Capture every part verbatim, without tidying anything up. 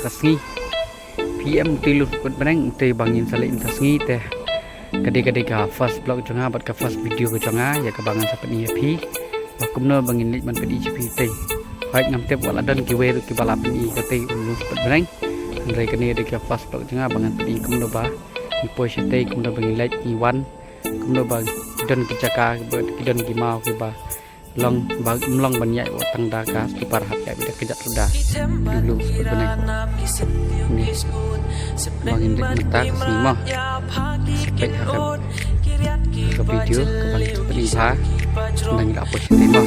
Sngi. Phi em utai u lum spit bneng, utai ba ngin sa leit mynta sngi te. Ka dei, ka dei ka first vlog jong nga bad ka first video ka jong nga ïa kaba ngan sa pyni ïa phi ba kumno ba ngin leit ban pyni ïa phi te. Hooid, ngam tip, wat la don kiwei ruh kiba la pyni ïa katei u lum spit bneng. Hynrei kane dei ka first vlog jong nga ba ngan pyni kumno ba ngi poi shatei, kumno ba ngi leit ngi wan, kumno ba ki don ki jaka, ba ki don ki maw kiba long ba ym long ban ïaid wat tang da ka slipar, hap ïaid bad ka kjat ruda. Ki lum spit bneng. Ni ba ngin leit mynta ka sngi mo. Sa peit ha ka, ka video kaba ngi pyni bha. Nang ïa poi shatei mo.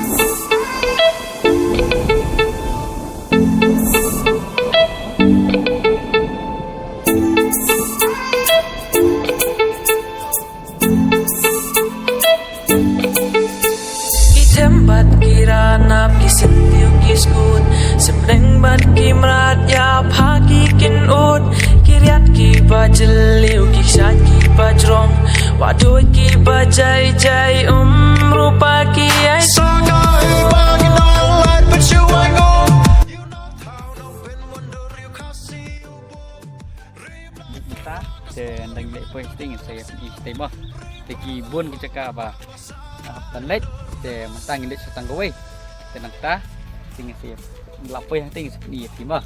Ki them bad ki ranap, ki syntiew ki skud, sypdeng bad ki mrad, ïa pha ki kynut, ki riat kiba jylliew, ki kshaid kiba jrong, wah duid kiba jai jai, um rupa ki ai. Sa kaei ba ngin ong lait pynshuwa ngo. Mynta te nang leit poi shatei, ngin sa ïa pyni shatei mo. Te ki bun ki jaka ba, ah, ban leit, te mynta ngin leit sha tang kawei. Te nangta te ngin sa ïa, la poi hangtei ngin sa pyni ïa phi mo.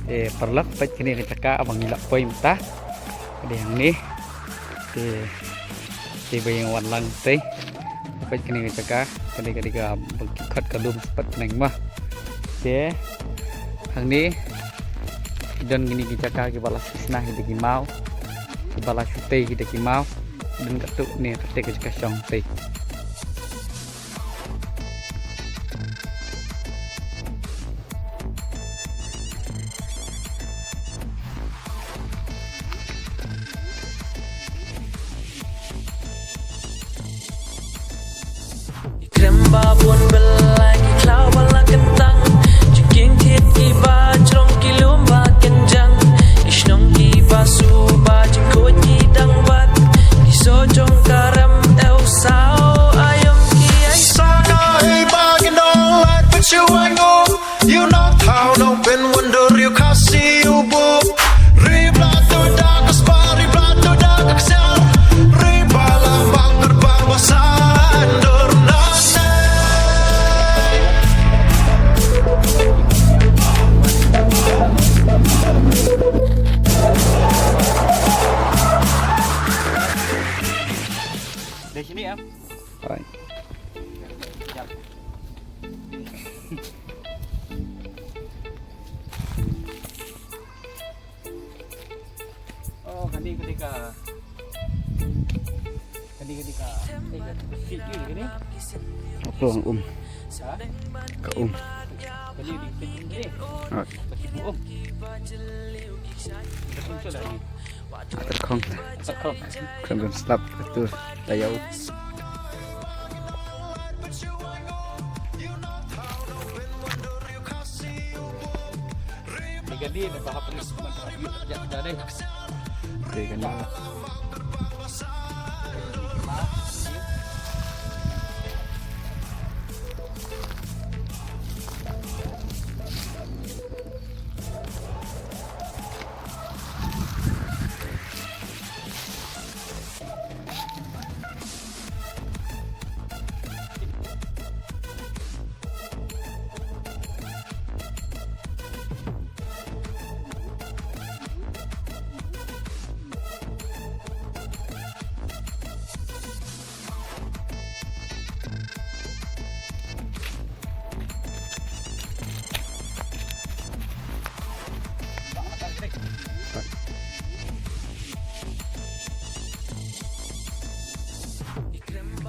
Te paralok, peit kane ka jaka ba ngi la poi mynta. Ka dei hangne. Te, te ba ïa wan lang te. Peit kane ka jaka, kane ka dei kaba ki khot ka lum spit bneng mo. Te hangne don kine ki jaka kiba la shisha hi da ki maw, kiba la shu tei hi da ki maw. Don katto ne, katei ka jaka shong tei. Ki krem ba bun byllai, ki khlaw ba la kyntang, jingkieng thied kiba jrong, ki lum ba kynjang, ki shnong kiba suba, jingkhuid ki dang bat, ki soh jong ka rem, ew saw aïom ki ai. Sa kaei ba ngin ong lait pynshuwa ngo. Ïa u nongthaw nongpynwon duriaw Khasi u buh. Ri Blai to da ka spah, ri Blai to da ka ksiar. Ri Balang bang kyrpang ba san dur na ne. Dei shini, em? Alright. Jap. Oh, kane, kane ka, kane, kane ka, eh, ka, ka, ka, kane? Ka um. Ha? Ka um. Kane, kane, kane, kane. Ah. Ka um. Ka um, ka um. Ka um, ka um. Kan slap tu tayaw. Ni kadi na bahap ni semua tak ada. Okey, kan.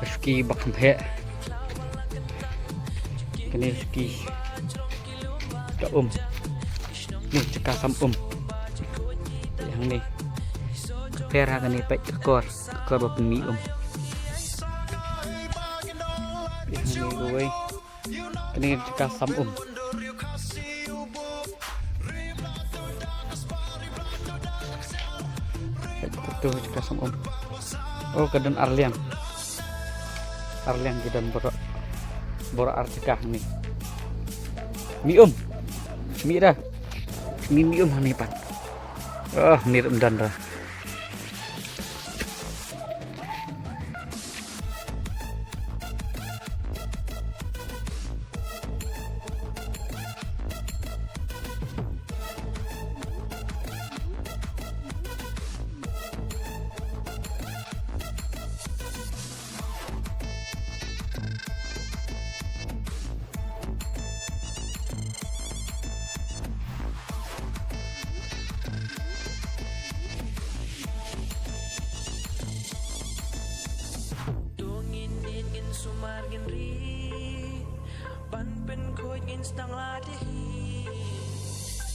Ka shuki ba kham heh. Kane shuki ka um. Ni jaka sam um. Peit hangne. Ka pher ha kane, peit ka kor. Ka kor ba pynmih um. Peit hangne kawei. Kane jaka sam um. Peit kato jaka sam um. Oh, ka don arliang. Arliang ki don baroh. Baroh ar jaka hangne. Mih um. Mih da. Ngim ïoh hangne pat. Ah, hangne ruh ym don re. To ngin ïeit, ngin sumar, ngin ri, ban pynkhuid ngin sdang lade hi.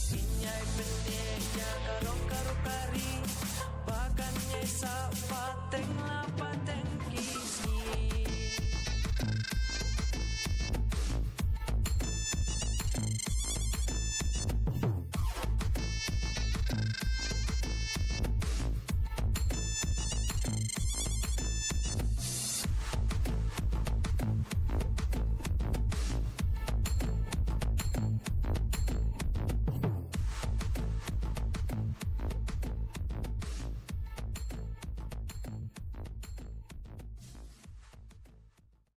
Ngin ïai pyndep ïa ka rong ka ruh ka ri, ba kan ïai sah pateng la pateng ki sngi.